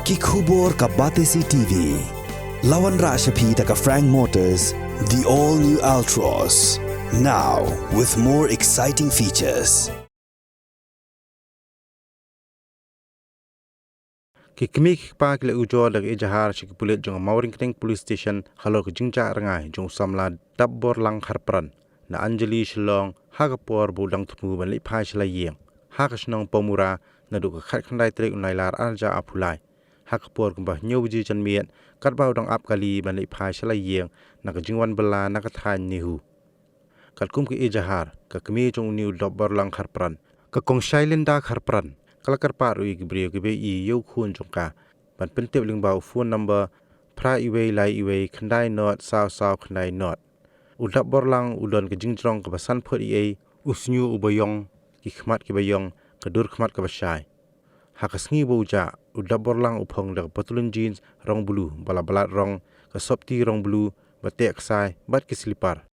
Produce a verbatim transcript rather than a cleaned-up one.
Ki khubor ka Batesi T V. La wanrah sha phi da ka Frank Motors, the all new Altroz. Now with more exciting features. Ki kmie ki kpa ki la ujor da ka ejahar sha ki pulit jong ka Mawryngkneng Police Station halor ka jingjah rngai jong u samla Dapborlang Kharpran na Anjali Shillong ha ka por ba u dang thmu ban leit phai sha la ïing ha ka shnong Pamura naduh ka khatkhyndai tarik u Nailar arhajar arphew lai ha ka por kumba hynñiew baje janmiet katba u dang ap kali ban leit phai sha la ïing na ka jingwan bylla na ka thaiñ NEHU. Katkum ka ejahar, ka kmie jong une u Dapborlang Kharpran, ka Kong Shailinda Kharpran, ka la kyrpad ruh ïa ki briew kiba ïohi ïa u khun jong ka ban pyntip lyngba u phone number phra iwei lai iwei khyndai not saw saw khyndai not. U Dapborlang u don ka jingjrong kaba san phut eiei, u shñiuh uba ïong, ki khmat kiba ïong, ka dur khmat kaba shai. Ha ka sngi ba u jah, u Dapborlang u phong da ka patlun jeans rong blue ba la blat rong, ka sopti rong blue ba teh ksai bad ki slipar.